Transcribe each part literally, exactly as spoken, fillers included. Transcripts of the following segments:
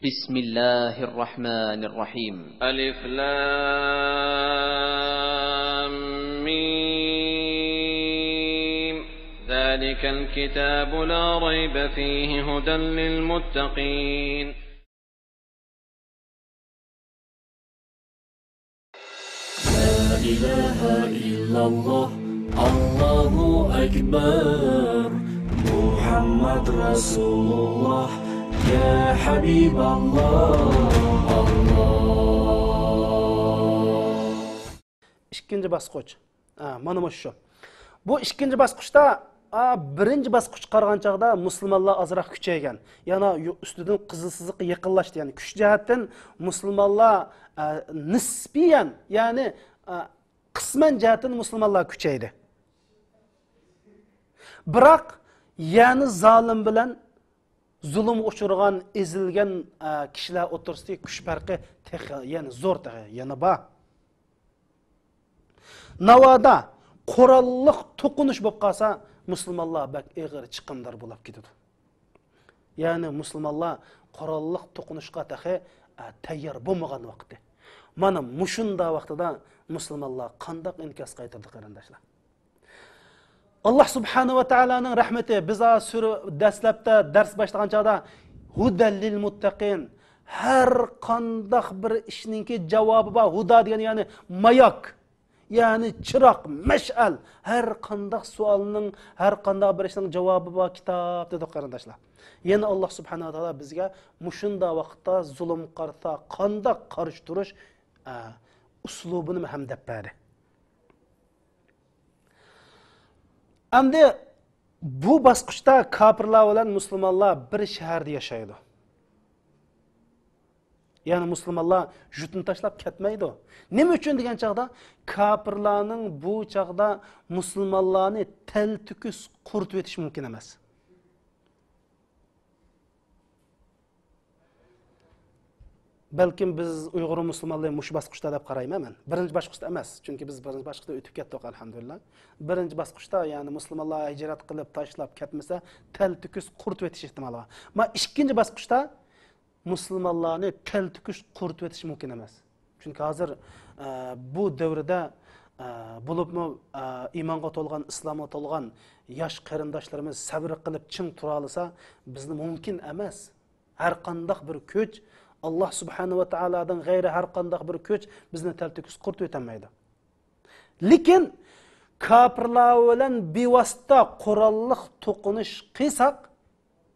بسم الله الرحمن الرحيم. ألف لام ميم. ذلك الكتاب لا ريب فيه هدى للمتقين. لا إله إلا الله، الله أكبر، محمد رسول الله، يا حبيب الله، الله. ئىككىنچى باسقۇچ. ھە، مانا مۇشۇ. بۇ ئىككىنچى باسقۇچتا، ئا، بىرىنچى باسقۇچقا قارىغان چاغدا مۇسۇلمانلار ئازراق كۈچەيگەن. يەنە يۇ-، ئۈستىدىن قىزىل سىزىققا يېقىنلاشتى. يەنى كۈچ جەھەتتىن مۇسۇلمانلار، ئا، نىسپىيەن، يەنى، ئا، قىسمەن جەھەتتىن مۇسۇلمانلار كۈچەيدى. بىراق، يەنى زالىم بىلەن زۇلۇمغا ئۇچرىغان، ئېزىلگەن، ئا، كىشىلەر ئوتتۇرىسىدىكى كۈچ پەرقى تېخى يەنە زور، تېخى يەنە بار. ناۋادا قوراللىق توقۇنۇش بولۇپ قالسا، مۇسۇلمانلار بەك ئېغىر چىقىمدار بولۇپ كېتىدۇ. يەنى مۇسۇلمانلار قوراللىق توقۇنۇشقا تېخى، ئە، تەييار بولمىغان ۋاقتى. مانا مۇشۇنداق ۋاقتىدا مۇسۇلمانلار قانداق ئىنكاس قايتۇردى، قېرىنداشلار؟ ئاللا سۇبھانەھۇ ۋە تائالانىڭ رەھمىتى، بىز ھازىر سۈرە دەسلەپتە دەرس باشلىغان چاغدا، ھۇدەل لىل مۇتتەقىن، ھەر قانداق بىر ئىشنىڭكى جاۋابى بار. ھۇدا دېگەن يەنى ماياك، يەنى چىراغ، مەشئەل. ھەر قانداق سوئالنىڭ، ھەر قانداق بىر ئىشنىڭ جاۋابى بار كىتاب دېدۇق، قېرىنداشلار. يەنە ئاللا سۇبھانەھۇ ۋە تائالا بىزگە مۇشۇنداق ۋاقىتتا زۇلۇم قارىسا قانداق قارشى تۇرۇش، ئە، ئۇسلۇبىنى ھەم دەپ بەردى. ئەمدى بۇ باسقۇچتا كاپىرلار بىلەن مۇسۇلمانلار بىر شەھەردە ياشايدۇ. يەنى مۇسۇلمانلار يۇرتنى تاشلاپ كەتمەيدۇ. نېمە ئۈچۈن دېگەن چاغدا، كاپىرلارنىڭ بۇ چاغدا مۇسۇلمانلارنى تەلتۆكۈس قۇرۇتۇۋېتىشى مۇمكىن ئەمەس. بەلكىم بىز ئۇيغۇر مۇسۇلمانلىرى مۇشۇ باسقۇچتا دەپ قارايمەن مەن. بىرىنچى باسقۇچتا ئەمەس، چۈنكى بىز بىرىنچى باسقۇچتا ئۆتۈپ كەتتۇق، ئەلھەمدۇلىللا. بىرىنچى باسقۇچتا، يەنى مۇسۇلمانلار ھىجرەت قىلىپ، تاشلاپ كەتمىسە، تەلتۆكۈس قۇرۇتۇۋېتىش ئېھتىمالى بار. ئەمما ئىككىنچى باسقۇچتا مۇسۇلمانلارنى تەلتۆكۈس قۇرۇتۇۋېتىش مۇمكىن ئەمەس. چۈنكى ھازىر، ئە، بۇ دەۋردە، ئە، بولۇپمۇ، ئە، ئىمانغا تولغان، ئىسلامغا تولغان ياش قېرىنداشلىرىمىز سەۋر قىلىپ چىڭ تۇرالىسا، بىزنى مۇمكىن ئەمەس. ھەر قانداق بىر كۈچ، ئاللا سۇبھانەھۇ ۋە تائالادىن غەيرى ھەر قانداق بىر كۈچ بىزنى تەلتۆكۈس قۇرۇتۇۋېتەلمەيدۇ. لېكىن كاپىرلار بىلەن بىۋاسىتە قوراللىق توقۇنۇش قىلساق،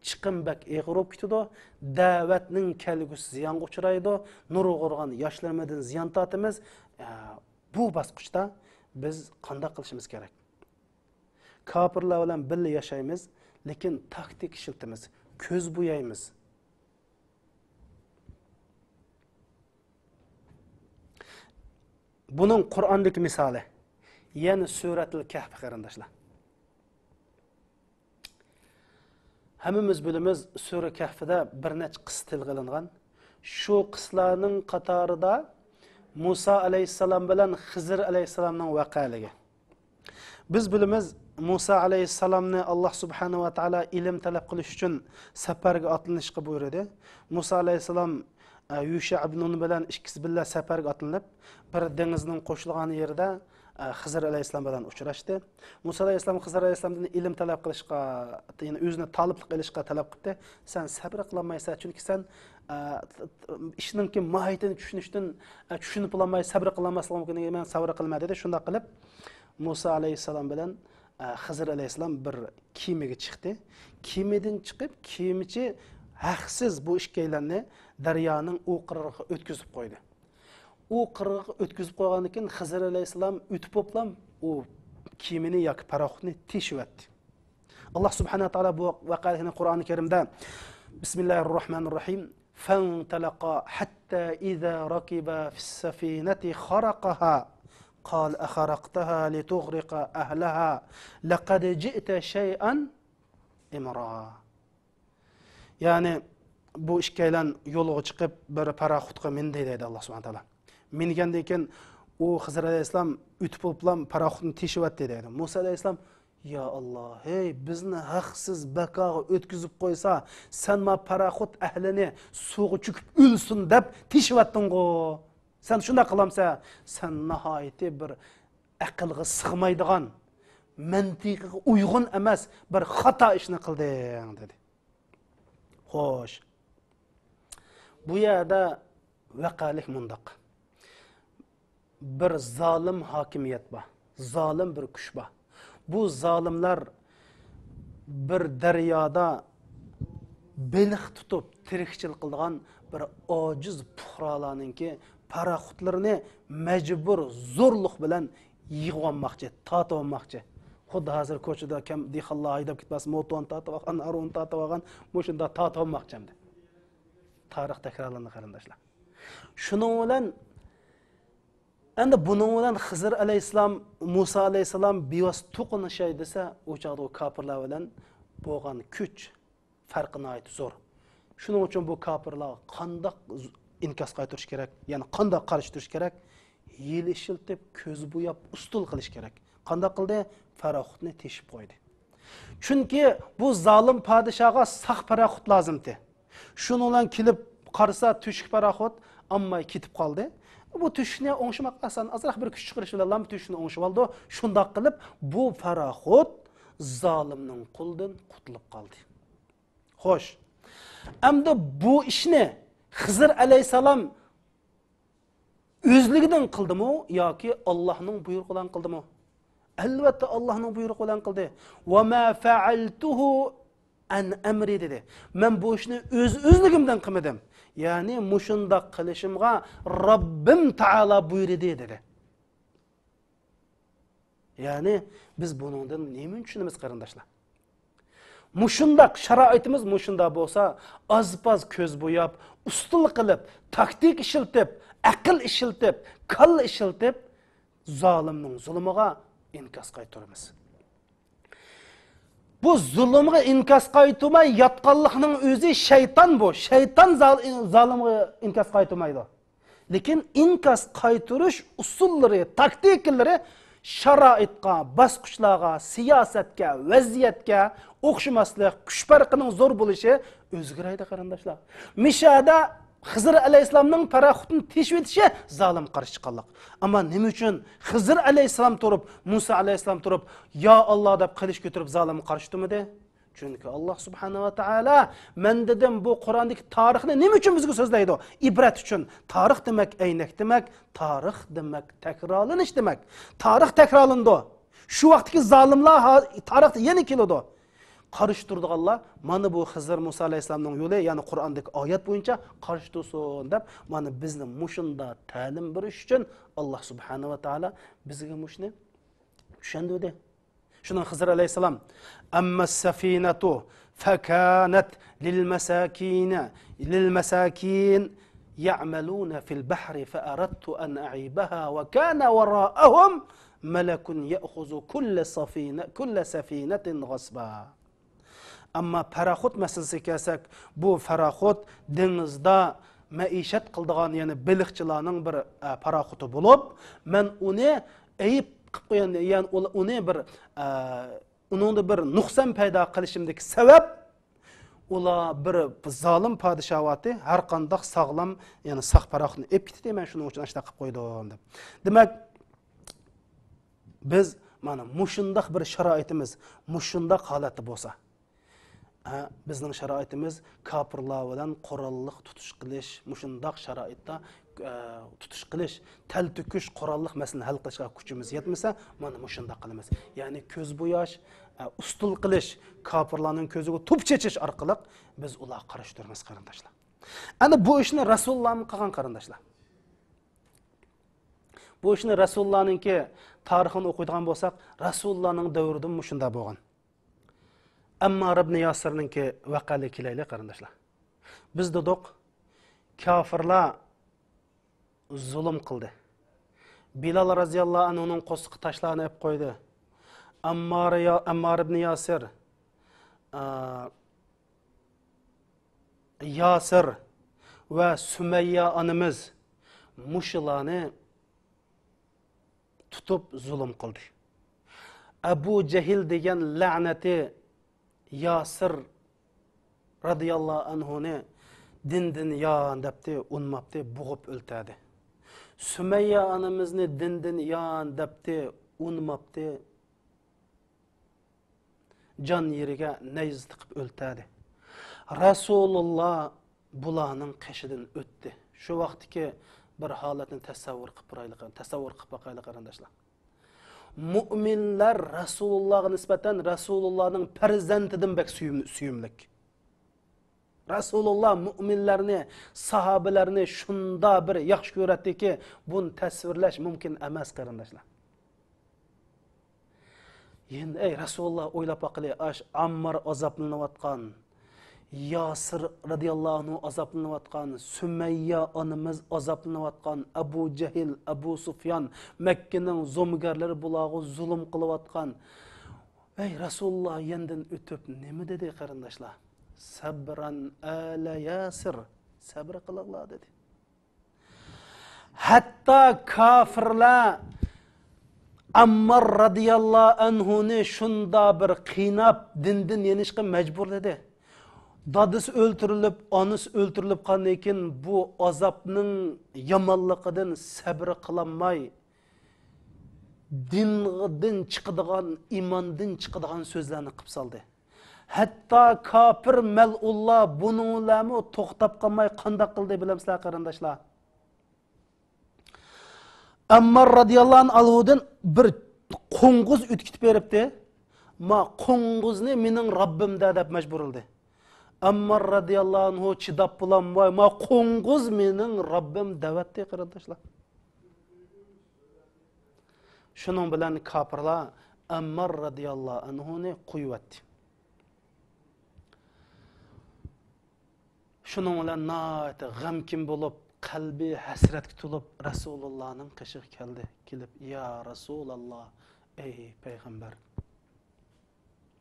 چىقىم بەك ئېغىر بولۇپ كېتىدۇ. دەۋەتنىڭ كەلگۈسى زىيانغا ئۇچرايدۇ. نۇرغۇنلىغان ياشلىرىمىزدىن زىيان تارتىمىز. ئە، بۇ باسقۇچتا بىز قانداق قىلىشىمىز كېرەك؟ كاپىرلار بىلەن بىللە ياشايمىز، لېكىن تاكتىكا ئىشلىتىمىز، كۆز بويايمىز. بۇنىڭ قۇرئاندىكى مىسالى، يەنى سۈرەتۇل كەھف، قېرىنداشلار. ھەممىمىز بىلىمىز، سۈرە كەھفىدە بىر نەچچە قىسسە تىلغا ئېلىنغان. شۇ قىسسىلارنىڭ قاتارىدا مۇسا ئەلەيھىسسالام بىلەن خىزىر ئەلەيھىسسالامنىڭ ۋەقەلىكى. بىز بىلىمىز، مۇسا ئەلەيھىسسالامنى ئاللا سۇبھانەھۇ ۋە تائالا ئىلىم تەلەپ قىلىش ئۈچۈن سەپەرگە ئاتلىنىشقا بۇيرۇدى. مۇسا ئەلەيھىسسالام، ئە، يۇشە ئىبن نۇن بىلەن ئىككىسى بىللە سەپەرگە ئاتلىنىپ، بىر دېڭىزنىڭ قوشۇلغان يېرىدە، ئە، خىزىر ئەلەيھىسسالام بىلەن ئۇچراشتى. مۇسا ئەلەيھىسسالام خىزىر ئەلەيھىسسالامدىن ئىلىم تەلەپ قىلىشقا، يەنى ئۆزىنى تالىپلىق ئېلىشقا تەلەپ قىپتۇ. سەن سەبرى قىلالمايسەن، چۈنكى سەن، ئە، ئىشنىڭكى ماھىيىتىنى چۈشىنىشتىن، ئە، چۈشىنىپ بولالماي، سەبرى قىلالماسلىقىڭ مۇمكىن، مەن سەۋر قىلىمەن، دېدى. شۇنداق قىلىپ، مۇسا ئەلەيھىسسالام بىلەن، ئە، خىزىر ئەلەيھىسسالام بىر كېمىگە چىقتى. كېمىدىن چىقىپ، كېمىچى ھەقسىز بۇ ئىككىيلەننى دەريانىڭ ئۇ قىرغىقىغا ئۆتكۈزۈپ قويدى. ئۇ قىرغىققا ئۆتكۈزۈپ قويغاندىن كېيىن، خىزىر ئەلەيھىسسالام ئۆتۈپ بولۇپلا ئۇ كېمىنى ياكى پاراخوتنى تېشىۋەتتى. ئاللا سۇبھانەھۇ ۋە تائالا بۇ ۋەقەنى قۇرئانى كەرىمدە، بىسمىللاھىررەھمانىررەھىم، فانطلقا حتى إذا ركبا في السفينة خرقها قال أخرقتها لتغرق أهلها لقد جئت شيئا إمرا. يەنى بۇ ئىككىيلەن يولغا چىقىپ، بىر پاراخوتقا مىندى، دەيدۇ ئاللا سۇبھانەھۇ ۋە تائالا. مىنگەندىن كېيىن ئۇ خىزىر ئەلەيھىسسالام ئۆتۈپ بولۇپلا پاراخوتنى تېشىۋەتتى، دەيدۇ. مۇسا ئەلەيھىسسالام، يا ئاللا، ھەي، بىزنى ھەقسىز بەكاغا ئۆتكۈزۈپ قويسا، سەن ما پاراخوت ئەھلىنى سۇغا چۆكۈپ ئۆلسۇن دەپ تېشىۋەتتىڭغۇ؟ سەن شۇنداق قىلامسەن؟ سەن ناھايىتى بىر ئەقىلگە سىغمايدىغان، مەنتىقىگە ئۇيغۇن ئەمەس بىر خاتا ئىشنى قىلدىڭ، دېدى. خوش. بۇ يەردە ۋەقەلىك مۇنداق. بىر زالىم ھاكىمىيەت بار. زالىم بىر كۈچ بار. بۇ زالىملار بىر دەريادا بېلىق تۇتۇپ، تىرىكچىلىك قىلىدىغان بىر ئاجىز پۇقرالارنىڭكى پاراخوتلىرىنى مەجبۇر زورلۇق بىلەن يىغىۋالماقچى، تارتىۋالماقچى. خۇددى ھازىر كوچىدا كەم دېھقانلار ھەيدەپ كېتىپ بارسا، موتورنى تارتىۋالغان، ھارۋىنى تارتىۋالغان، مۇشۇنداق تارتىۋالماقچى ئەمدى. تارىخ تەكرارلىنىدۇ، قېرىنداشلار. شۇنىڭ بىلەن، ئەمدى بۇنىڭ بىلەن خىزىر ئەلەيھىسسالام، مۇسا ئەلەيھىسسالام بىۋاسىتە توقۇنۇشاي دېسە، ئۇ چاغدا ئۇ كاپىرلار بىلەن بولغان كۈچ پەرقى ناھايىتى زور. شۇنىڭ ئۈچۈن بۇ كاپىرلارغا قانداق ز-، ئىنكاس قايتۇرۇش كېرەك، يەنى قانداق قارشى تۇرۇش كېرەك؟ ھىيلە ئىشلىتىپ، كۆز بوياپ، ئۇستىلىق قىلىش كېرەك. قانداق قىلدى؟ پاراخوتنى تېشىپ قويدى. چۈنكى بۇ زالىم پادىشاھقا ساق پاراخوت لازىمتى. شۇنىڭ بىلەن كېلىپ قارىسا، تۆشۈك پاراخوت ئالماي كېتىپ قالدى. بۇ تۆشۈكنى ئوڭشىماق ئاسان، ئازراق بىر كۈچ چىقىرىش بىلەن بۇ تۆشۈكنى ئوڭشىۋالىدۇ. شۇنداق قىلىپ، بۇ پاراخوت زالىمنىڭ قولىدىن قۇتۇلۇپ قالدى. خوش. ئەمدى بۇ ئىشنى خىزىر ئەلەيھىسسالام ئۆزلۈكىدىن قىلدىمۇ ياكى ئاللاھنىڭ بۇيرۇقى بىلەن قىلدىمۇ؟ ئەلۋەتتە، ئاللاھنىڭ بۇيرۇقى بىلەن قىلدى. «ۋە مە فەئەلتۇھۇ ئەن ئەمرى» دېدى. «مەن بۇ ئىشنى ئۆز-ئۆزلۈكۈمدىن قىلمىدىم. يەنى مۇشۇنداق قىلىشىمغا رەببىم تائالا بۇيرۇدى» دېدى. يەنى بىز بۇنىڭدىن نېمىنى چۈشىنىمىز، قېرىنداشلار؟ مۇشۇنداق شارائىتىمىز مۇشۇنداق بولسا، ئاز-پاز كۆز بوياپ، ئۇستىلىق قىلىپ، تاكتىكا ئىشلىتىپ، ئەقىل ئىشلىتىپ، كاللا ئىشلىتىپ، زالىمنىڭ زۇلۇمىغا ئىنكاس قايتۇرىمىز. بۇ زۇلۇمغا ئىنكاس قايتۇرماي ياتقانلىقنىڭ ئۆزى شەيتان بۇ. شەيتان زال-، زالىمغا ئىنكاس قايتۇرمايدۇ. لېكىن ئىنكاس قايتۇرۇش ئۇسۇللىرى، تاكتىكىلىرى شارائىتقا، باسقۇچلارغا، سىياسەتكە، ۋەزىيەتكە ئوخشىماسلىق، كۈچ پەرقىنىڭ زور بولۇشى ئۆزگىرەيدۇ، قېرىنداشلار. مىشەدە خىزىر ئەلەيھىسسالامنىڭ پاراخوتنى تېشىۋېتىشى زالىم قارشى چىققانلىق. ئەمما نېمە ئۈچۈن خىزىر ئەلەيھىسسالام تۇرۇپ، مۇسا ئەلەيھىسسالام تۇرۇپ، يا ئاللا دەپ قىلىچ كۆتۈرۈپ زالىمغا قارشى تۇرمىدى؟ چۈنكى ئاللا سۇبھانەھۇ ۋە تائالا، مەن دېدىم، بۇ قۇراندىكى تارىخنى نېمە ئۈچۈن بىزگە سۆزلەيدۇ؟ ئىبرەت ئۈچۈن. تارىخ دېمەك ئەينەك دېمەك، تارىخ دېمەك تەكرارلىنىش دېمەك. تارىخ تەكرارلىنىدۇ. شۇ ۋاقىتتىكى زالىملار ھا-، تارىختا يەنە كېلىدۇ. قارشى تۇرىدىغانلار مانا بۇ خىزىر مۇسا ئەلەيھىسسالامنىڭ يولى، يەنى قۇرئاندىكى ئايەت بويىچە قارشى تۇرسۇن دەپ، مانا بىزنى مۇشۇنداق تەلىم بېرىش ئۈچۈن ئاللا سۇبھانەھۇ ۋە تائالا بىزگە مۇشۇنى چۈشەندۈردى. شۇنىڭ خىزىر ئەلەيھىسسالام، «ئەممە سەفىنەتۇ فەكانەت لىل مەساكىنە، لىل مەساكىن يەئمەلۇنە فىل بەھرى فەئەرەدتۇ ئەن ئەئىبەھا ۋە كانە ۋەرائەھۇم مەلەكۇن يەئخۇزۇ كۇللە سەفىنە، كۇللە سەفىنەتىن غەسبا.» ئەمما پاراخوت مەسىلىسىگە كەلسەك، بۇ پاراخوت دېڭىزدا مەئىشەت قىلىدىغان، يەنى بېلىقچىلارنىڭ بىر، ئە، پاراخوتى بولۇپ، مەن ئۇنى ئەيىب قىلىپ قويغان، يەنى ئۇل-، ئۇنى بىر، ئە، ئۇنىڭدا بىر نۇقسان پەيدا قىلىشىمدىكى سەۋەب، ئۇلار بىر زالىم پادىشاھ بارتى، ھەر قانداق ساغلام، يەنى ساق پاراخوتنى ئېلىپ كېتىتتى، مەن شۇنىڭ ئۈچۈن ئاشۇنداق قىلىپ قويدۇم، دەپ. دېمەك، بىز مانا مۇشۇنداق بىر شارائىتىمىز، مۇشۇنداق ھالەتتە بولسا، ھە، بىزنىڭ شارائىتىمىز كاپىرلار بىلەن قوراللىق تۇتۇش قىلىش، مۇشۇنداق شارائىتتا، ئە، تۇتۇش قىلىش، تەل تۆكۈش، قوراللىق مەسىلىنى ھەل قىلىشقا كۈچىمىز يەتمىسە، مانا مۇشۇنداق قىلىمىز. يەنى كۆز بوياش، ئە، ئۇستىلىق قىلىش، كاپىرلارنىڭ كۆزىگە توپا چېچىش ئارقىلىق بىز ئۇلارغا قارشى تۇرىمىز، قېرىنداشلار. ئەنە بۇ ئىشنى رەسۇلۇللامۇ قىلغان، قېرىنداشلار. بۇ ئىشنى رەسۇلۇللانىڭكى تارىخىنى ئوقۇيدىغان بولساق، رەسۇلۇللانىڭ دەۋرىدىمۇ مۇشۇنداق بولغان. ئەممار ئىبنى ياسىرنىڭكى ۋەقەلىرىگە كېلەيلى، قېرىنداشلار. بىز دېدۇق، كافىرلار زۇلۇم قىلدى. بىلال رەزىياللاھۇ ئەنھۇنىڭ قورسىقىغا تاشلارنى ئېلىپ قويدى. ئەممار يا-، ئەممار ئىبنى ياسىر، ئا، ياسىر ۋە سۈمەييە ئانىمىز مۇشۇلارنى تۇتۇپ زۇلۇم قىلدى. ئەبۇ جەھىل دېگەن لەنەتى ياسىر رەزىياللاھۇ ئەنھۇنى دىندىن يان دەپتى، ئۇنىماپتى، بوغۇپ ئۆلتەردى. سۈمەييە ئانىمىزنى دىندىن يان دەپتى، ئۇنىماپتى، جان يېرىگە نەيزە تىقىپ ئۆلتەردى. رەسۇلۇللا بۇلارنىڭ قېشىدىن ئۆتتى. شۇ ۋاقىتتىكى بىر ھالەتنى تەسەۋۋۇر قىلىپ باقايلى، تەسەۋۋۇر قىلىپ باقايلى، قېرىنداشلار. مۇئمىنلار رەسۇلۇللاغا نىسبەتەن رەسۇلۇللانىڭ پەرزەنتىدىن بەك سۆيۈم-، سۆيۈملۈك. رەسۇلۇللا مۇئمىنلارنى، ساھابىلەرنى شۇنداق بىر ياخشى كۆرەتتىكى، بۇنى تەسۋىرلەش مۇمكىن ئەمەس، قېرىنداشلار. يەنە، ئەي رەسۇلۇللا، ئويلاپ باقىلى، ئاش ئاممار ئازابلىنىۋاتقان، ياسىر رەزىياللاھۇ ئەنھۇ ئازابلىنىۋاتقان، سۈمەييە ئانىمىز ئازابلىنىۋاتقان، ئەبۇ جەھىل، ئەبۇ سۇفيان، مەككىنىڭ زومىگەرلىرى بۇلارغا زۇلۇم قىلىۋاتقان. ئەي رەسۇلۇللا يېنىدىن ئۆتۈپ نېمە دېدى، قېرىنداشلار؟ سەبرەن ئالە ياسىر، سەبرى قىلىڭلار دېدى. ھەتتا كاپىرلار ئاممار رەزىياللاھۇ ئەنھۇنى شۇنداق بىر قىيناپ، دىندىن يېنىشقا مەجبۇرلىدى. دادىسى ئۆلتۈرۈلۈپ، ئانىسى ئۆلتۈرۈلۈپ قالغاندىن كېيىن، بۇ ئازابنىڭ يامانلىقىدىن سەبرى قىلالماي، دىندىن چىقىدىغان، ئىماندىن چىقىدىغان سۆزلەرنى قىلىپ سالدى. ھەتتا كاپىر مەلئۇنلار بۇنىڭ بىلەنمۇ توختاپ قالماي قانداق قىلدى بىلەمسىلەر، قېرىنداشلار؟ ئەممار رەزىياللاھۇ ئەنھۇدىن بىر قوڭغۇز ئۆتكۈتۈپ بېرىپتى. ما قوڭغۇزنى مېنىڭ رەببىم دە دەپ مەجبۇرلىدى. ئەممار رەزىياللاھۇ ئەنھۇ چىداپ بولالماي، ما قوڭغۇز مېنىڭ رەببىم دەۋەتتى، قېرىنداشلار. شۇنىڭ بىلەن كاپىرلار ئەممار رەزىياللاھۇ ئەنھۇنى قويۇۋەتتى. شۇنىڭ بىلەن ناھايىتى غەمكىن بولۇپ، قەلبى ھەسرەتكە تولۇپ، رەسۇلۇللانىڭ قېشىغا كەلدى. كېلىپ، يا رەسۇلاللا، ئەي پەيغەمبەر،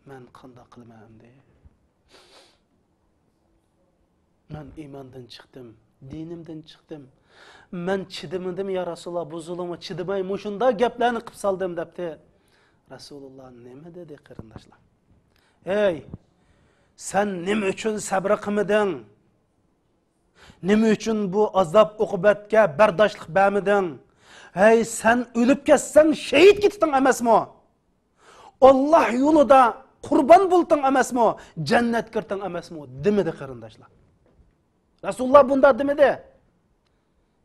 مەن قانداق قىلىمەن ئەمدى؟ مەن ئىماندىن چىقتىم، دىنىمدىن چىقتىم. مەن چىدىمىدىم، يا رەسۇلاللا، بۇ زۇلۇمغا چىدىماي مۇشۇنداق گەپلەرنى قىپ سالدىم، دەپتى. رەسۇلۇللا نېمە دېدى، قېرىنداشلار؟ ھەي، سەن نېمە ئۈچۈن سەبرى قىلمىدىڭ؟ نېمە ئۈچۈن بۇ ئازاب ئوقۇبەتكە بەرداشلىق بەرمىدىڭ؟ ھەي، سەن ئۆلۈپ كەتسەڭ شېھىت كېتىتىڭ ئەمەسمۇ؟ ئاللا يولىدا قۇربان بولتىڭ ئەمەسمۇ؟ جەننەتكە كىرتىڭ ئەمەسمۇ؟ دېمىدى، قېرىنداشلار. رەسۇلۇللا بۇنداق دېمىدى.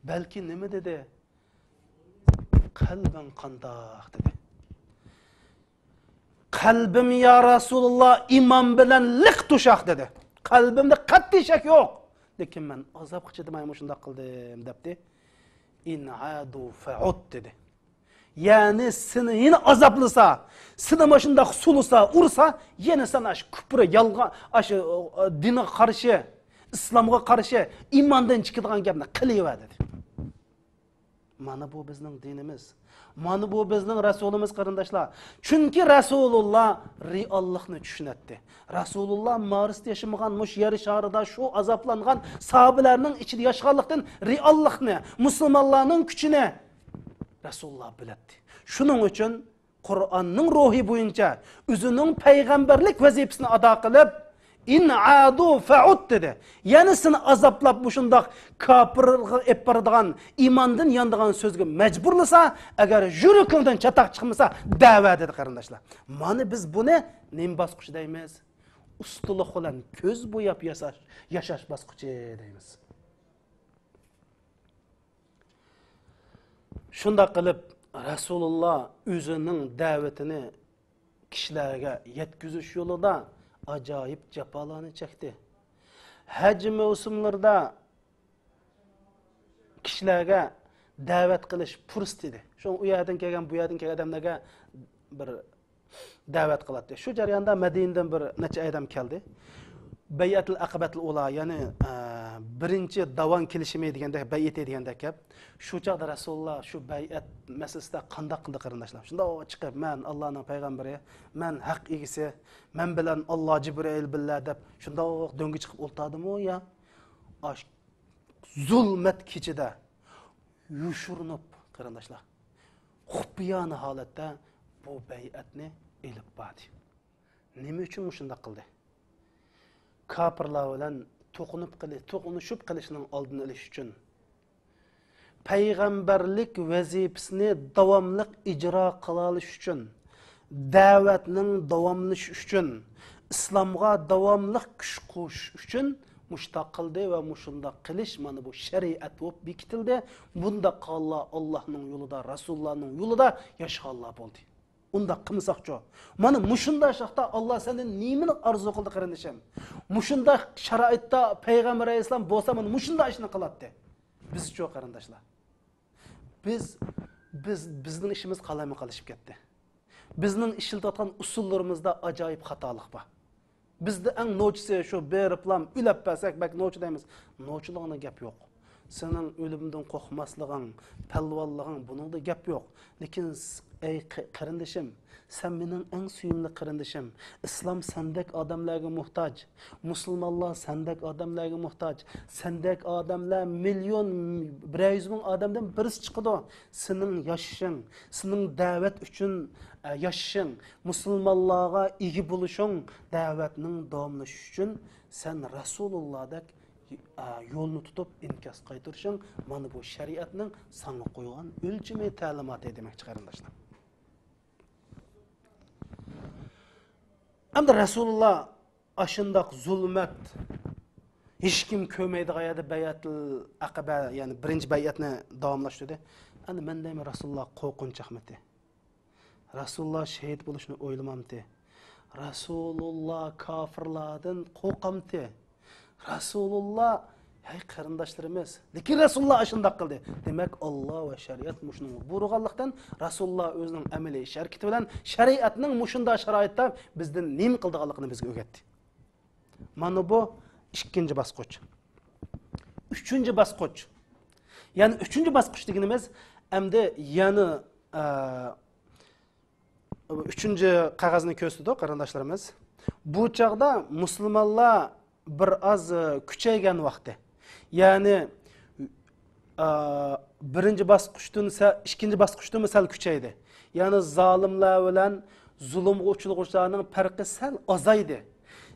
بەلكى نېمە دېدى؟ قەلبىڭ قانداق؟ دېدى. قەلبىم، يا رەسۇلۇللا، ئىمان بىلەن لىق توشاق، دېدى. قەلبىمدە قەتئىي شەك يوق. لېكىن مەن ئازابقا چىدىماي مۇشۇنداق قىلدىم، دەپتى. ئىن ئادۇ فەئۇد، دېدى. يەنى سېنى يەنە ئازابلىسا، سېنى مۇشۇنداق سولىسا، ئۇرسا، يەنە سەن ئاشۇ كۇپرى، يالغان، ئاشۇ، ئە، دىنغا قارشى، ئىسلامغا قارشى، ئىماندىن چىقىدىغان گەپنى قىلىۋەر، دېدى. مانا بۇ بىزنىڭ دىنىمىز. مانا بۇ بىزنىڭ رەسۇلىمىز، قېرىنداشلار. چۈنكى رەسۇلۇللا رېئاللىقنى چۈشىنەتتى. رەسۇلۇللا مارستا ياشىمىغان، مۇشۇ يەر شارىدا شۇ ئازابلانغان ساھابىلەرنىڭ ئىچىدە ياشىغانلىقتىن، رېئاللىقنى، مۇسۇلمانلارنىڭ كۈچىنى رەسۇلۇللا بىلەتتى. شۇنىڭ ئۈچۈن قۇرئاننىڭ روھى بويىچە ئۆزىنىڭ پەيغەمبەرلىك ۋەزىپىسىنى ئادا قىلىپ، ئىن ئادۇ فەئۇد، دېدى. يەنە سېنى ئازابلاپ، مۇشۇنداق كاپىرغا ئېلىپ بارىدىغان، ئىماندىن يانىدىغان سۆزگە مەجبۇرلىسا، ئەگەر يۈرىكىڭدىن چاتاق چىقمىسا، دەۋە، دېدى، قېرىنداشلار. مانا بىز بۇنى نېمە باسقۇچى دەيمىز؟ ئۇستىلىق بىلەن كۆز بوياپ ياساش، ياشاش باسقۇچى دەيمىز. شۇنداق قىلىپ، رەسۇلۇللا ئۆزىنىڭ دەۋىتىنى كىشىلەرگە يەتكۈزۈش يولىدا ئاجايىپ جاپالارنى چەكتى. ھەج مەۋسۇملىرىدا كىشىلەرگە دەۋەت قىلىش پۇرسىتى ئىدى. شۇڭا ئۇ يەردىن كەلگەن، بۇ يەردىن كەلگەن ئادەملەرگە بىر دەۋەت قىلاتتى. شۇ جەرياندا مەدىنىدىن بىر نەچچە ئادەم كەلدى. بەيئەتۇل ئەقەبەتۇل ئۇلا، يەنى، ئە، بىرىنچى داۋان كېلىشىمى دېگەندەك، بەيئىتى دېگەندەك گەپ. شۇ چاغدا رەسۇلۇللا شۇ بەيئەت مەسىلىسىدە قانداق قىلدى، قېرىنداشلار؟ شۇنداق چىقىپ، مەن ئاللانىڭ پەيغەمبىرى، مەن ھەق ئىگىسى، مەن بىلەن ئاللا جىبرىئىل بىللە دەپ شۇنداق دۆڭگە چىقىپ ئولتۇردىمۇ يا ئاش زۇلمەت كېچىدە يوشۇرۇنۇپ، قېرىنداشلار، خۇپىيانە ھالەتتە بۇ بەيئەتنى ئېلىپ باردى. نېمە ئۈچۈن مۇشۇنداق قىلدى؟ كاپىرلار بىلەن توقۇنۇپ قېلى-، توقۇنۇشۇپ قېلىشنىڭ ئالدىنى ئېلىش ئۈچۈن، پەيغەمبەرلىك ۋەزىپىسىنى داۋاملىق ئىجرا قىلالىشى ئۈچۈن، دەۋەتنىڭ داۋاملىشىشى ئۈچۈن، ئىسلامغا داۋاملىق كۈچ قوشۇش ئۈچۈن مۇشۇنداق قىلدى ۋە مۇشۇنداق قىلىش مانا بۇ شەرىئەت بولۇپ بېكىتىلدى. بۇنداق قىلغانلار ئاللاھنىڭ يولىدا، رەسۇلۇللانىڭ يولىدا ياشىغانلار بولدى. ئۇنداق قىلمىساقچۇ؟ مانا مۇشۇنداق شەرتتە ئاللا سەندىن نېمىنى ئارزۇ قىلدى، قېرىندىشىم؟ مۇشۇنداق شارائىتتا پەيغەمبەر ئەلەيھىسسالام بولسا مانا مۇشۇنداق ئىشنى قىلاتتى. بىزچۇ، قېرىنداشلار؟ بىز، بىز، بىزنىڭ ئىشىمىز قالايمىقانلىشىپ كەتتى. بىزنىڭ ئىشلىتىۋاتقان ئۇسۇللىرىمىزدا ئاجايىپ خاتالىق بار. بىزدە ئەڭ نوچىسى شۇ، بېرىپلام ئۆلۈپ بەرسەك بەك نوچى دەيمىز. نوچىلىقىڭدا گەپ يوق. سېنىڭ ئۆلۈمدىن قورقماسلىقىڭ، پەلۋانلىقىڭ، بۇنىڭدا گەپ يوق. لېكىن س-، ئەي قېرىندىشىم، سەن مېنىڭ ئەڭ سۆيۈملۈك قېرىندىشىم. ئىسلام سەندەك ئادەملەرگە موھتاج. مۇسۇلمانلار سەندەك ئادەملەرگە موھتاج. سەندەك ئادەملەر مىليون، بىرەر يۈز مىڭ ئادەمدىن بىرسى چىقىدۇ. سېنىڭ ياشىشىڭ، سېنىڭ دەۋەت ئۈچۈن، ئە، ياشىشىڭ، مۇسۇلمانلارغا ئىگە بولۇشۇڭ، دەۋەتنىڭ داۋاملىشىشى ئۈچۈن سەن رەسۇلۇللادەك، ئە، يولنى تۇتۇپ ئىنكاس قايتۇرۇشۇڭ، مانا بۇ شەرىئەتنىڭ ساڭا قويغان ئۆلچىمى، تەلىماتى دېمەكچى، قېرىنداشلار. ئەمدى رەسۇلۇللا ئاشۇنداق زۇلمەت، ھېچكىم كۆرمەيدىغان يەردە بەيئەتىل ئەقەبە، يەنى بىرىنچى بەيئەتنى داۋاملاشتۇردى. ئەمدى مەن دەيمەن، رەسۇلۇللا قورقۇنچاقمىتى؟ رەسۇلۇللا شېھىت بولۇشنى ئويلىمامتى؟ رەسۇلۇللا كاپىرلاردىن قورقامتى؟ رەسۇلۇللا، ھەي قېرىنداشلىرىمىز، لېكىن رەسۇلۇللا ئاشۇنداق قىلدى. دېمەك، ئاللا ۋە شەرىئەت مۇشۇنىڭغا بۇيرۇغانلىقتىن، رەسۇلۇللا ئۆزىنىڭ ئەمەلىي ئىش ھەرىكىتى بىلەن شەرىئەتنىڭ مۇشۇنداق شارائىتتا بىزدىن نېمە قىلىدىغانلىقىنى بىزگە ئۆگەتتى. مانا بۇ ئىككىنچى باسقۇچ. ئۈچىنچى باسقۇچ. يەنى ئۈچىنچى باسقۇچ دېگىنىمىز ئەمدى يەنە، ئە، ئۈچىنچى قەغەزنى كۆرسىتىدۇ، قېرىنداشلىرىمىز. بۇ چاغدا مۇسۇلمانلار بىر ئاز، ئە، كۈچەيگەن ۋاقتى. يەنى، ئە، بىرىنچى باسقۇچتىن سە-، ئىككىنچى باسقۇچتىنمۇ سەل كۈچەيدى. يەنى زالىملار بىلەن زۇلۇمغا ئۇچرىغۇچىلارنىڭ پەرقى سەل ئازايدى.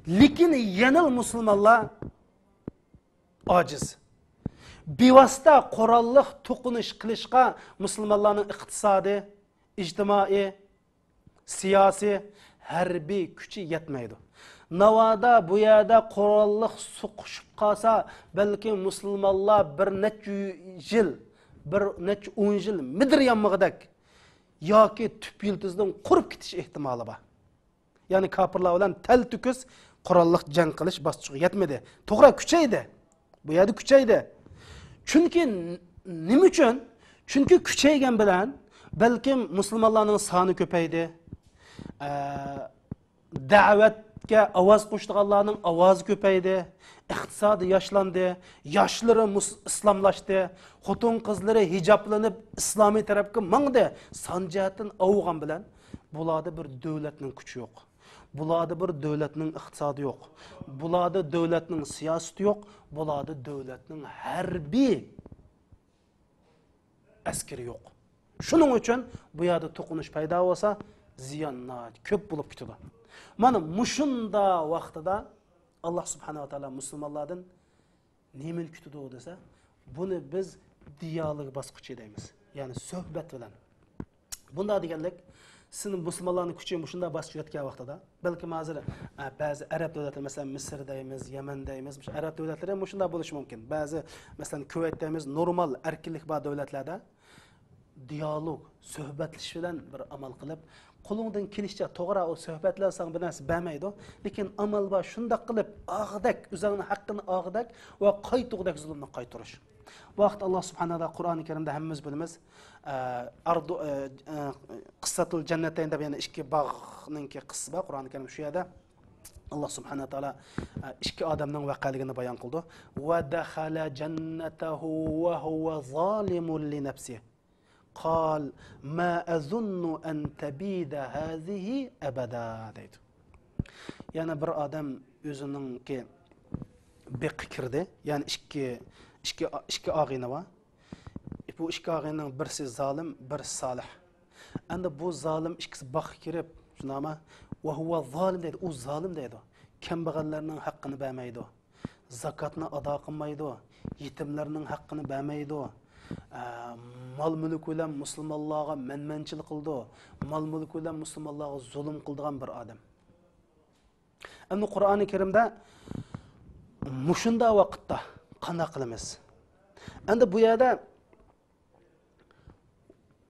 لېكىن يەنىلا مۇسۇلمانلار ئاجىز. بىۋاسىتە قوراللىق توقۇنۇش قىلىشقا مۇسۇلمانلارنىڭ ئىقتىسادىي، ئىجتىمائىي، سىياسىي، ھەربىي كۈچى يەتمەيدۇ. ناۋادا بۇ يەردە قوراللىق سوقۇشۇپ قالسا، بەلكىم مۇسۇلمانلار بىر نەچچە يىل، بىر نەچچە ئون يىل مىدىر يانمىغۇدەك ياكى تۈپ يىلتىزىدىن قۇرۇپ كېتىش ئېھتىمالى بار. يەنى كاپىرلار بىلەن تەلتۆكۈس قوراللىق جەڭ قىلىش باسقۇچىغا يەتمىدى. توغرا، كۈچەيدى. بۇ يەردە كۈچەيدى. چۈنكى ن-، نېمە ئۈچۈن؟ چۈنكى كۈچەيگەن بىلەن بەلكىم مۇسۇلمانلارنىڭ سانى كۆپەيدى. ئە، دەۋەتكە ئاۋاز قوشىدىغانلارنىڭ ئاۋازى كۆپەيدى. ئىقتىسادى ياخشىلاندى. ياشلىرى مۇس-، ئىسلاملاشتى. خوتۇن-قىزلىرى ھىجابلىنىپ ئىسلامىي تەرەپكە ماڭدى. سان جەھەتتىن ئاۋۇغان بىلەن بۇلاردا بىر دۆلەتنىڭ كۈچى يوق. بۇلاردا بىر دۆلەتنىڭ ئىقتىسادى يوق. بۇلاردا دۆلەتنىڭ سىياسىتى يوق. بۇلاردا دۆلەتنىڭ ھەربىي ئەسكىرى يوق. شۇنىڭ ئۈچۈن بۇ يەردە توقۇنۇش پەيدا بولسا، زىيان ناھايىتى كۆپ بولۇپ كېتىدۇ. مانا مۇشۇنداق ۋاقتىدا ئاللا سۇبھانەھۇ ۋە تائالا مۇسۇلمانلاردىن نېمىنى كۈتىدۇ دېسە، بۇنى بىز دىيالوگ باسقۇچى دەيمىز. يەنى سۆھبەت بىلەن. بۇنداق دېگەنلىك، سىز مۇسۇلمانلارنىڭ كۈچى مۇشۇنداق باسقۇچقا يەتكەن ۋاقتىدا، بەلكىم ھازىر، ئە، بەزى ئەرەب دۆلەتلىرى، مەسىلەن، مىسىر دەيمىز، يەمەن دەيمىز، مۇشۇ ئەرەب دۆلەتلىرى مۇشۇنداق بولۇشى مۇمكىن. بەزى، مەسىلەن، كۇۋەيت دەيمىز، نورمال ئەركىنلىك بار دۆلەتلەردە دىيالوگ، سۆھبەتلىشىش بىلەن بىر ئامال قىلىپ، قولۇڭدىن كېلىشىچە، توغرا، ئۇ سۆھبەتلەر ساڭا بىر نەرسە بەرمەيدۇ، لېكىن ئامال بار، شۇنداق قىلىپ، ئاغدەك، ئۆزۈڭنىڭ ھەققىنى ئاغدەك ۋە قايتۇغدەك زۇلۇمنى قايتۇرۇش. بۇ ھەقتە ئاللا سۇبھانەھۇ ۋە تائالا قۇرئانى كەرىمدە ھەممىمىز بىلىمىز. ئە، ئەردۇ-، ئە، ئە، قىسسەتۇل جەننەتەين دەپ يەنە ئىككى باغنىڭكى قىسسىسى بار قۇرئانى كەرىمدە. شۇ يەردە ئاللا سۇبھانەھۇ ۋە تائالا، ئە، ئىككى ئادەمنىڭ ۋەقەلىكىنى بايان قىلدى. ۋە دەخەلە جەننەتەھۇ ۋە ھۇۋە زالىمۇن لىنەفسىھ. قال ما ئەزۇننۇ ئەن تەبىدە ھازىھى ئەبەدا، دەيدۇ. يەنە بىر ئادەم ئۆزىنىڭكى بېقى كىردى. يەنى ئىككى، ئىككى، ئىككى ئاغىنە بار. بۇ ئىككى ئاغىنىنىڭ بىرسى زالىم، بىرسى سالىھ. ئەمدى بۇ زالىم ئىككىسى باغقا كىرىپ، شۇنداقمۇ؟ ۋە ھۇۋە زالىم دەيدۇ، ئۇ زالىم دەيدۇ. كەمبەغەللەرنىڭ ھەققىنى بەرمەيدۇ. زاكاتنى ئادا قىلمايدۇ. يېتىملەرنىڭ ھەققىنى بەرمەيدۇ. ئە، مال مۈلكى بىلەن مۇسۇلمانلارغا مەنمەنچىلىك قىلىدۇ. مال مۈلكى بىلەن مۇسۇلمانلارغا زۇلۇم قىلىدىغان بىر ئادەم. ئەمدى قۇرئانى كەرىمدە مۇشۇنداق ۋاقىتتا قانداق قىلىمىز؟ ئەمدى بۇ يەردە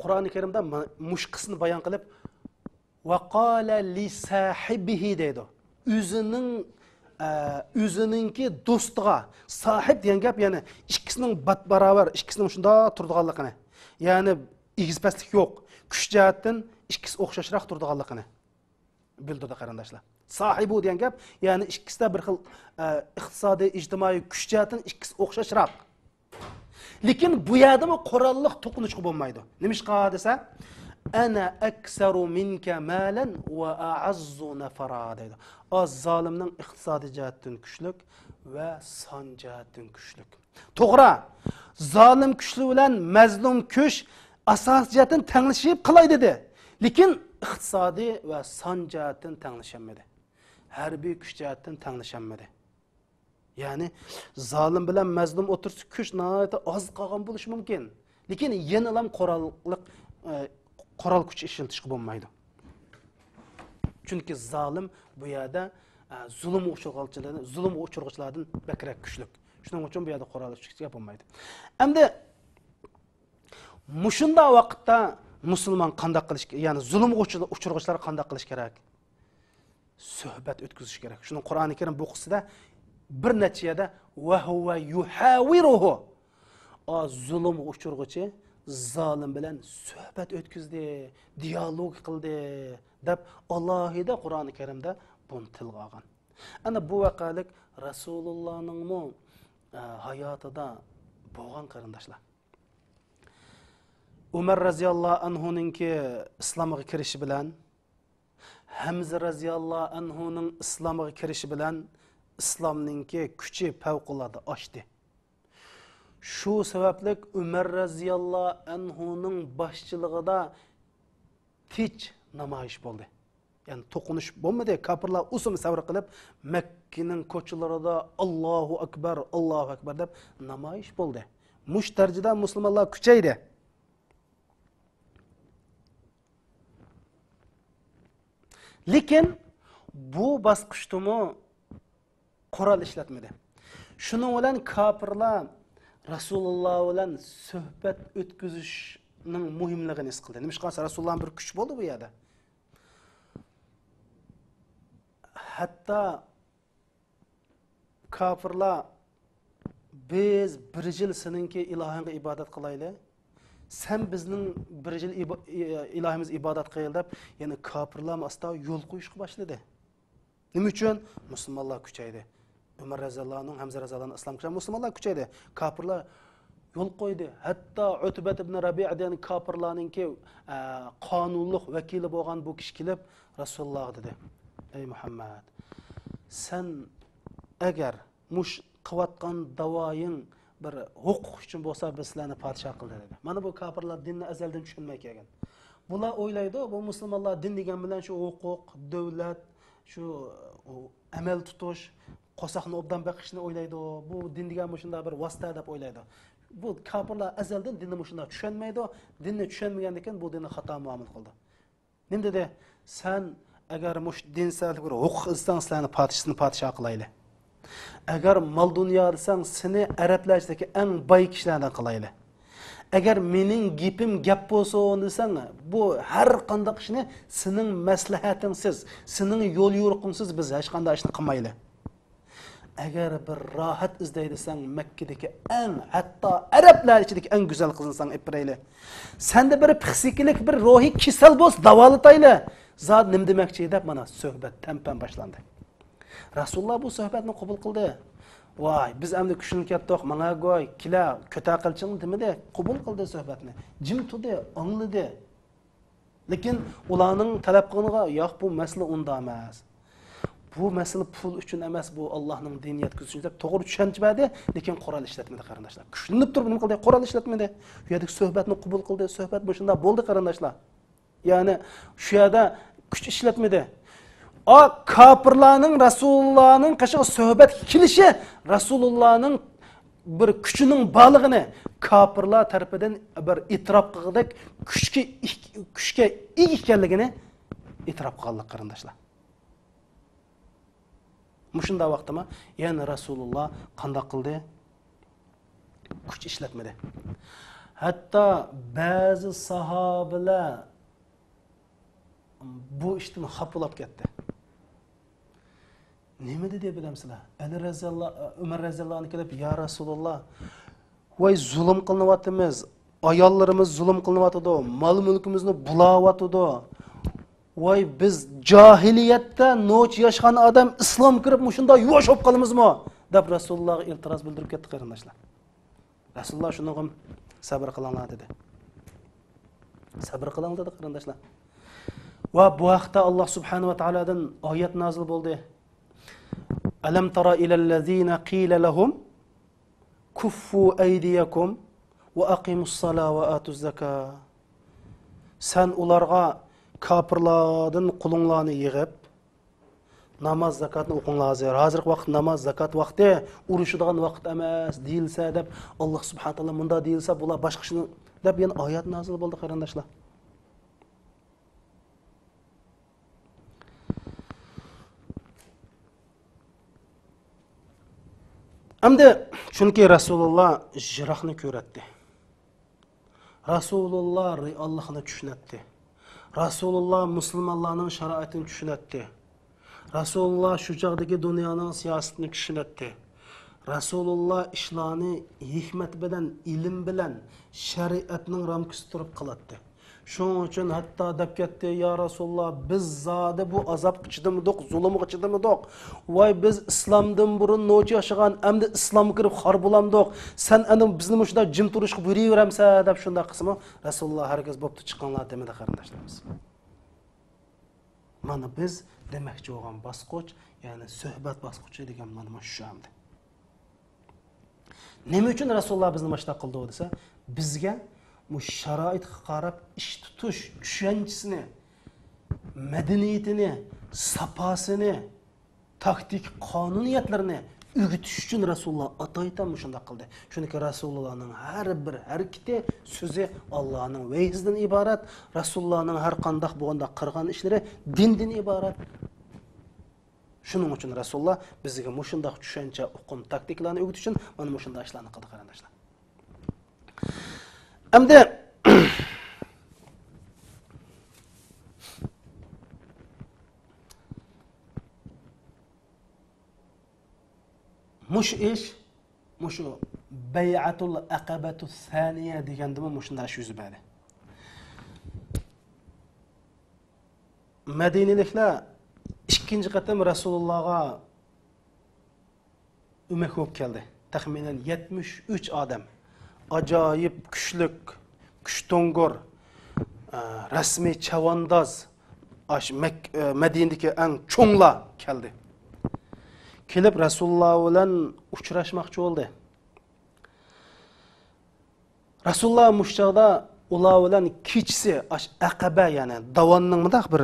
قۇرئانى كەرىمدە ما-، مۇشۇ قىسمىنى بايان قىلىپ، «ۋەقالە لىساھىبىھى» دەيدۇ. ئۆزىنىڭ، ئە، ئۆزىنىڭكى دوستىغا، ساھىب دېگەن گەپ، يەنى ئىككىسىنىڭ بات باراۋەر، ئىككىسىنىڭ شۇنداق تۇرىدىغانلىقىنى، يەنى ئېگىز پەسلىك يوق، كۈچ جەھەتتىن ئىككىسى ئوخشاشراق تۇرىدىغانلىقىنى بىلدۈردى، قېرىنداشلار. ساھىبۇ دېگەن گەپ، يەنى ئىككىسىدە بىر خىل، ئە، ئىقتىسادىي، ئىجتىمائىي كۈچ جەھەتتىن ئىككىسى ئوخشاشراق. لېكىن بۇ يەردىمۇ قوراللىق توقۇنۇشقا بولمايدۇ. نېمىشقا دېسە، «ئەنە ئەكسەرۇ مىنكە مالەن ۋە ئەئەززۇ نەفەرا» دەيدۇ. ئاز زالىمنىڭ ئىقتىسادىي جەھەتتىن كۈچلۈك ۋە سان جەھەتتىن كۈچلۈك. توغرا، زالىم كۈچلۈك بىلەن مەزلۇم كۈچ ئاساسىي جەھەتتىن تەڭلىشىپ قىلاي دېدى. لېكىن ئىقتىسادىي ۋە سان جەھەتتىن تەڭلىشەلمىدى. ھەربىي كۈچ جەھەتتىن تەڭلىشەلمىدى. يەنى زالىم بىلەن مەزلۇم ئوتتۇرىسىدا كۈچ ناھايىتى ئاز قالغان بولۇشى مۇمكىن. لېكىن يەنىلا قوراللىق، ئە، قورال كۈچ ئىشلىتىشكە بولمايدۇ. چۈنكى زالىم بۇ يەردە، ئە، زۇلۇمغا ئۇچرىغۇچىلاردىن، زۇلۇمغا ئۇچرىغۇچىلاردىن بەكرەك كۈچلۈك. شۇنىڭ ئۈچۈن بۇ يەردە قورال كۈچكە گەپ بولمايدۇ. ئەمدى مۇشۇنداق ۋاقىتتا مۇسۇلمان قانداق قىلىش، يەنى زۇلۇمغا ئۇچرىغۇچىلار قانداق قىلىش كېرەك؟ سۆھبەت ئۆتكۈزۈش كېرەك. شۇنىڭ قۇرئانى كەرىم بۇ قىسسىدە بىر نەچچە يەردە «ۋە ھۇۋە يۇھاۋىرۇھۇ». ئا، زۇلۇمغا ئۇچرىغۇچى زالىم بىلەن سۆھبەت ئۆتكۈزدى، دىيالوگ قىلدى، دەپ ئالاھىدە قۇرئانى كەرىمدە بۇنى تىلغا ئالغان. ئەنە بۇ ۋەقەلىك رەسۇلۇللانىڭمۇ، ئە، ھاياتىدا بولغان، قېرىنداشلار. ئۆمەر رەزىياللاھۇ ئەنھۇنىڭكى ئىسلامغا كىرىشى بىلەن، ھەمزە رەزىياللاھۇ ئەنھۇنىڭ ئىسلامغا كىرىشى بىلەن ئىسلامنىڭكى كۈچى پەۋقۇلئاددە ئاشتى. شۇ سەۋەبلىك ئۆمەر رەزىياللاھۇ ئەنھۇنىڭ باشچىلىقىدا تىنچ نامايىش بولدى. يەنى توقۇنۇش بولمىدى. كاپىرلار ئۇسۇم سەۋر قىلىپ، مەككىنىڭ كوچىلىرىدا «ئاللاھۇ ئەكبەر، ئاللاھۇ ئەكبەر» دەپ نامايىش بولدى. مۇشۇ دەرىجىدە مۇسۇلمانلار كۈچەيدى. لېكىن بۇ باسقۇچتىمۇ قورال ئىشلەتمىدى. شۇنىڭ بىلەن كاپىرلار رەسۇلۇللا بىلەن سۆھبەت ئۆتكۈزۈشنىڭ مۇھىملىقىنى ھېس قىلدى. نېمىشقا دېسە، رەسۇلۇللا بىر كۈچ بولدى بۇ يەردە. ھەتتا كاپىرلار، «بىز بىر يىل سېنىڭكى ئىلاھىڭغا ئىبادەت قىلايلى، سەن بىزنىڭ بىر يىل ئىبا-، ئى-، ئىلاھىمىزغا ئىبادەت قىل» دەپ، يەنى كاپىرلارمۇ ئاستا يول قويۇشقا باشلىدى. نېمە ئۈچۈن؟ مۇسۇلمانلار كۈچەيدى. ئۆمەر رەزىياللاھۇ ئەنھۇ، ھەمزە رەزىياللاھۇ ئەنھۇ ئىسلام كىرگەن، مۇسۇلمانلار كۈچەيدى. كاپىرلار يول قويدى. ھەتتا ئۇتبەت ئىبن رەبىئە دېگەن كاپىرلارنىڭكى، ئە، قانۇنلۇق ۋەكىلى بولغان بۇ كىشى كېلىپ رەسۇلۇللاغا دېدى، «ئەي مۇھەممەد، سەن ئەگەر مۇش قىلىۋاتقان داۋايىڭ بىر ھوقۇق ئۈچۈن بولسا، بىز سىلەرنى پادىشاھ قىلدى» دېدى. مانا بۇ كاپىرلار دىننى ئەزەلدىن چۈشەنمەي كەلگەن. بۇلار ئويلايدۇ، بۇ مۇسۇلمانلار دىن دېگەن بىلەن شۇ ھوقۇق، دۆلەت، شۇ، ئۇ، ئەمەل تۇتۇش، قورساقنى ئوبدان بېقىشنى ئويلايدۇ. بۇ دىن دېگەن مۇشۇنداق بىر ۋاسىتە دەپ ئويلايدۇ. بۇ كاپىرلار ئەزەلدىن دىننى مۇشۇنداق چۈشەنمەيدۇ. دىننى چۈشەنمىگەندىن كېيىن بۇ دىننى خاتا مۇئامىلە قىلىدۇ. نېمە دېدى؟ «سەن ئەگەر مۇشۇ دىن سەۋەبلىك بىر ھوقۇق ئىزدىسەڭ، سىلەرنى پادىشاھنى پادىشاھ قىلايلى. ئەگەر مال دۇنيا دېسەڭ، سېنى ئەرەبلەر ئىچىدىكى ئەڭ باي كىشىلەردىن قىلايلى. ئەگەر مېنىڭ گېپىم گەپ بولسۇن دېسەڭ، بۇ ھەر قانداق ئىشنى سېنىڭ مەسلىھەتىڭسىز، سېنىڭ يول يورۇقۇڭسىز بىز ھەر قانداق ئىشنى قىلمايلى. ئەگەر بىر راھەت ئىزدەي دېسەڭ، مەككىدىكى ئەڭ، ھەتتا ئەرەبلەر ئىچىدىكى ئەڭ گۈزەل قىزنى ساڭا ئېلىپ بېرەيلى. سەندە بىر پسىخىكىلىك بىر روھىي كېسەل بولسا، داۋالىتايلى. زادى نېمە دېمەكچى؟» دەپ مانا سۆھبەت تەمپەن باشلاندى. رەسۇلۇللا بۇ سۆھبەتنى قوبۇل قىلدى. «ۋاي، بىز ئەمدى كۈچلىنىپ كەتتۇق، ماڭا گوي، كېلە، كۆتەر قىلچىڭنى» دېمىدى، قوبۇل قىلدى سۆھبەتنى. جىم تۇردى، ئاڭلىدى. لېكىن ئۇلارنىڭ تەلەپ قىلغىنىغا، «ياق، بۇ مەسىلە ئۇنداق ئەمەس. بۇ مەسىلە پۇل ئۈچۈن ئەمەس، بۇ ئاللاھنىڭ دىنىنى يەتكۈزۈش ئۈچۈن» دەپ توغرا چۈشەنچە بەردى، لېكىن قورال ئىشلەتمىدى، قېرىنداشلار. كۈچلىنىپ تۇرۇپ نېمە قىلدى؟ قورال ئىشلەتمىدى. ئۇ يەردىكى سۆھبەتنى قوبۇل قىلدى، سۆھبەت مۇشۇنداق بولدى، قېرىنداشلار. يەنى شۇ يەردە كۈچ ئىشلەتمىدى. ئا، كاپىرلارنىڭ رەسۇلۇللانىڭ قېشىغا سۆھبەتكە كېلىشى رەسۇلۇللانىڭ بىر كۈچىنىڭ بارلىقىنى، كاپىرلار تەرىپىدىن بىر ئېتىراپ قىلغۇدەك كۈچكە، كۈچكە ئىگە ئىكەنلىكىنى ئېتىراپ قىلغانلىق، قېرىنداشلار. مۇشۇنداق ۋاقىتتىمۇ يەنە رەسۇلۇللا قانداق قىلدى؟ كۈچ ئىشلەتمىدى. ھەتتا بەزى ساھابىلەر بۇ ئىشتىن خاپا بولاپ كەتتى. نېمە دېدى بىلەمسىلەر؟ ئەلى رەزىياللا-، ئۆمەر رەزىياللاھۇ ئەنھۇ كېلىپ، يا رەسۇلۇللا، ۋاي زۇلۇم قىلىنىۋاتىمىز، ئاياللىرىمىز زۇلۇم قىلىنىۋاتىدۇ، مال مۈلكىمىزنى بۇلاۋاتىدۇ. ۋاي بىز جاھىلىيەتتە نوچى ياشىغان ئادەم ئىسلام كىرىپ مۇشۇنداق يۇۋاش بولۇپ قالىمىزمۇ؟ دەپ رەسۇلۇللاغا ئىلتىراز بىلدۈرۈپ كەتتى، قېرىنداشلار. رەسۇلۇللا شۇنىڭغا سەبىر قىلىڭلار دېدى. سەبىر قىلىڭ دېدى، قېرىنداشلار. ۋە بۇ ھەقتە ئاللا سۇبھانەھۇ ۋە تائالادىن ئايەت نازىل بولدى. ئەلەم تارا ئىلەللەزىنە قىلە لەھۇم كۇففۇ ئەيدىيەكۇم ۋە ئەقىمۇسسالا ۋە ئاتۇززاكا. سەن ئۇلارغا كاپىرلاردىن قولۇڭلارنى يىغىپ، ناماز، زاكاتنى ئوقۇڭلار ھازىر. ھازىرقى ۋاقىت ناماز، زاكات ۋاقتى، ئۇرۇشىدىغان ۋاقىت ئەمەس دېيىلسە دەپ، ئاللا سۇبھانەھۇ تائالا مۇنداق دېيىلسە، بۇلار باشقا ئىشنى دەپ يەنە ئايەت نازىل بولدى، قېرىنداشلار. ئەمدى چۈنكى رەسۇلۇللا يىراقنى كۆرەتتى. رەسۇلۇللا رېئاللىقنى چۈشىنەتتى. رەسۇلۇللا مۇسۇلمانلارنىڭ شارائىتىنى چۈشىنەتتى. رەسۇلۇللا شۇ چاغدىكى دۇنيانىڭ سىياسىتىنى چۈشىنەتتى. رەسۇلۇللا ئىشلارنى ھېكمەت بىلەن، ئىلىم بىلەن، شەرىئەتنىڭ رامكىسىدا تۇرۇپ قىلاتتى. شۇنىڭ ئۈچۈن ھەتتا دەپ كەتتى، يا رەسۇلۇللا، بىز زادى بۇ ئازابقا چىدىمىدۇق، زۇلۇمغا چىدىمىدۇق. ۋاي، بىز ئىسلامدىن بۇرۇن نوچى ياشىغان، ئەمدى ئىسلامغا كىرىپ خار بولامدۇق. سەن ئەنە بىزنى مۇشۇنداق جىم تۇرۇشقا بۇيرۇۋېرەمسەن دەپ شۇنداق قىلسىمۇ، رەسۇلۇللا ھەرگىز بوپتۇ، چىقىڭلار دېمىدى، قېرىنداشلىرىمىز. مانا بىز دېمەكچى بولغان باسقۇچ، يەنى سۆھبەت باسقۇچى دېگەن مانا مۇشۇ ئەمدى. نېمە ئۈچۈن رەسۇلۇللا بىزنى مۇشۇنداق قىلدى دېسە، بىزگە مۇشۇ شارائىتقا قاراپ ئىش تۇتۇش چۈشەنچىسىنى، مەدەنىيىتىنى، ساپاسىنى، تاكتىك قانۇنىيەتلىرىنى ئۆگىتىش ئۈچۈن رەسۇلۇللا ئاتايتىن مۇشۇنداق قىلدى. چۈنكى رەسۇلۇللانىڭ ھەر بىر ھەرىكىتى، سۆزى ئاللانىڭ ۋەھيىسىدىن ئىبارەت، رەسۇلۇللانىڭ ھەر قانداق بولغاندا قىلغان ئىشلىرى دىندىن ئىبارەت. شۇنىڭ ئۈچۈن رەسۇلۇللا بىزگە مۇشۇنداق چۈشەنچە، ئۇقۇم، تاكتىكىلارنى ئۆگىتىش ئۈچۈن مانا مۇشۇنداق ئىشلارنى قىلدى، قېرىنداشلار. ئەمدى مۇشۇ ئىش، مۇشۇ بەيئەتۇل ئەقەبەتۇ سانىيە دېگەندىمۇ مۇشۇنداق ئىش يۈز بەردى. مەدىنىلىكلەر ئىككىنچى قېتىم رەسۇلۇللاغا ئۆمەك بولۇپ كەلدى. تەخمىنەن يەتمىش ئۈچ ئادەم. ئاجايىپ كۈچلۈك، كۈچتوڭگۇر، ئە، رەسمىي چەۋەنداز، ئاش-، مەك-، ئە، مەدىنىدىكى ئەڭ چوڭلار كەلدى. كېلىپ رەسۇلۇللا بىلەن ئۇچراشماقچى بولدى. رەسۇلۇللا مۇشۇ چاغدا ئۇلار بىلەن كېچىسى ئاش ئەقەبە، يەنى داۋاننىڭ مۇنداق بىر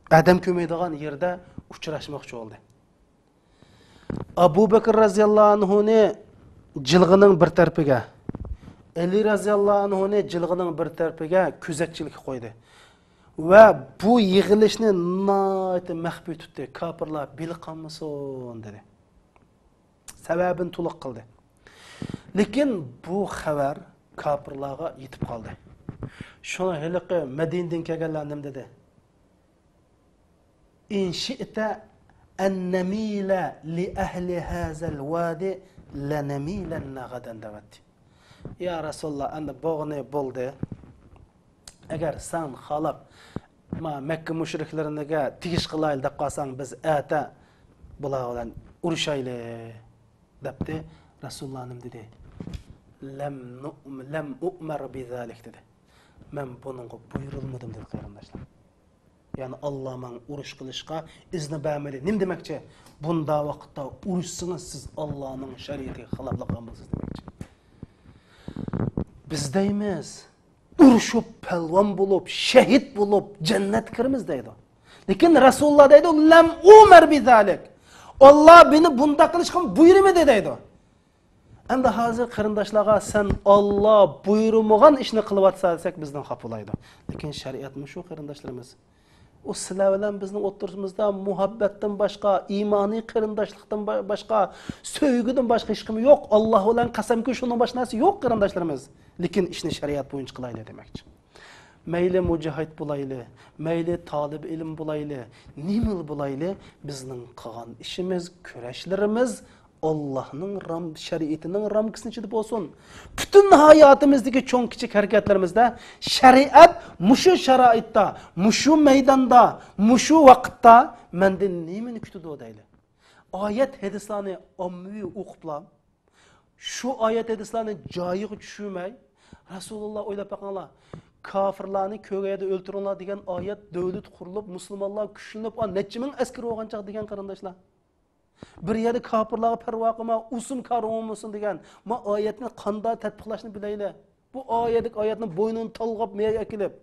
ئادەم كۆرمەيدىغان يېرىدە ئۇچراشماقچى بولدى. ئەبۇ بەكىر رەزىياللاھۇ ئەنھۇنى جىلغىنىڭ بىر تەرىپىگە، ئەلى رەزىياللاھۇ ئەنھۇنى جىلغىنىڭ بىر تەرىپىگە كۆزەتچىلىككە قويدى. ۋە بۇ يىغىلىشنى ناھايىتى مەخپىي تۇتتى، كاپىرلار بىلىپ قالمىسۇن دېدى. سەۋەبىنى تولۇق قىلدى. لېكىن بۇ خەۋەر كاپىرلارغا يېتىپ قالدى. شۇڭا ھېلىقى مەدىنىدىن كەلگەنلەر نېمە دېدى؟ «ئىن شىئتە ئەن نەمىلە لىئەھلى ھازەل ۋادى لەنەمىلەننە غەدەن» دەۋەتتى. يا رەسۇلاللا، ئەمدى بولغىنى بولدى. ئەگەر سەن خالاپ، ما، مەككە مۇشرىكلىرىگە تېگىش قىلايلى دەپ قالساڭ، بىز ئەتە بۇلار بىلەن ئۇرۇشايلى، دەپتۇ. رەسۇلۇللا نېمە دېدى؟ لەم نۇئم-، لەم ئۇئمەر بىزالىك دېدى. مەن بۇنىڭغا بۇيرۇلمىدىم دېدى، قېرىنداشلار. يەنى ئاللا ماڭا ئۇرۇش قىلىشقا ئىزنى بەرمىدى. نېمە دېمەكچى؟ بۇنداق ۋاقىتتا ئۇرۇشسىڭىز، سىز ئاللانىڭ شەرىئىتىگە خىلاپلىق قىلغان بولىسىز دېمەكچى. بىز دەيمىز، ئۇرۇشۇپ، پەلۋان بولۇپ، شەھىت بولۇپ، جەننەتكە كىرىمىز دەيدۇ. لېكىن رەسۇلۇللا دەيدۇ، لەم ئۇمەر بىزالىك. ئاللا مېنى بۇنداق قىلىشقا بۇيرۇمىدى دەيدۇ. ئەمدى ھازىر قېرىنداشلارغا سەن ئاللا بۇيرۇمىغان ئىشنى قىلىۋاتسا دېسەك، بىزدىن خاپا بولايدۇ. لېكىن شەرىئەتمۇ شۇ، قېرىنداشلىرىمىز. ئۇ سىلەر بىلەن بىزنىڭ ئوتتۇرىمىزدا مۇھەببەتتىن باشقا، ئىمانىي قېرىنداشلىقتىن با-، باشقا، سۆيگۈدىن باشقا ھېچقىمۇ يوق. ئاللا بىلەن قەسەمكى، شۇنىڭ باشقا نەرسە يوق، قېرىنداشلىرىمىز. لېكىن ئىشنى شەرىئەت بويىچە قىلايلى دېمەكچى. مەيلى مۇجاھىد بولايلى، مەيلى تالىب ئىلىم بولايلى، نېمىلا بولايلى، بىزنىڭ قىلغان ئىشىمىز، كۈرەشلىرىمىز ئاللانىڭ رام-، شەرىئىتىنىڭ رامكىسىنىڭ ئىچىدە بولسۇن. پۈتۈن ھاياتىمىزدىكى چوڭ كىچىك ھەرىكەتلىرىمىزدە شەرىئەت مۇشۇ شارائىتتا، مۇشۇ مەيداندا، مۇشۇ ۋاقىتتا مەندىن نېمىنى كۈتىدۇ دەيلى. ئايەت ھەدىسلارنى ئاممىۋى ئوقۇپلا، شۇ ئايەت ھەدىسلارنى جايىغا چۈشۈرمەي، رەسۇلۇللا ئويلاپ بېقىڭلار، كاپىرلارنى كۆرگەن يەردە ئۆلتۈرۈڭلار دېگەن ئايەت دۆلەت قۇرۇلۇپ، مۇسۇلمانلار كۈچلىنىپ، ئا، نەچچە مىڭ ئەسكىرى بولغان چاغ دېگەن قېرىنداشلار. بىر يەردە كاپىرلارغا پەرۋا قىلما، ئۇرسۇن كارىڭ بولمىسۇن دېگەن. ما ئايەتنى قاندا تەتبىقلاشنى بىلەيلى. بۇ ئايەتلىك ئايەتنى بوينىنى تالغاپ مەيەگە ئەكېلىپ،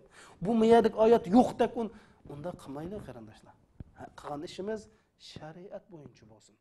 بۇ مەيەدىك ئايەت يوقتەك ئۇن-، ئۇنداق قىلمايلى قېرىنداشلار. ھە، قىلغان ئىشىمىز شەرىئەت بويىچە بولسۇن.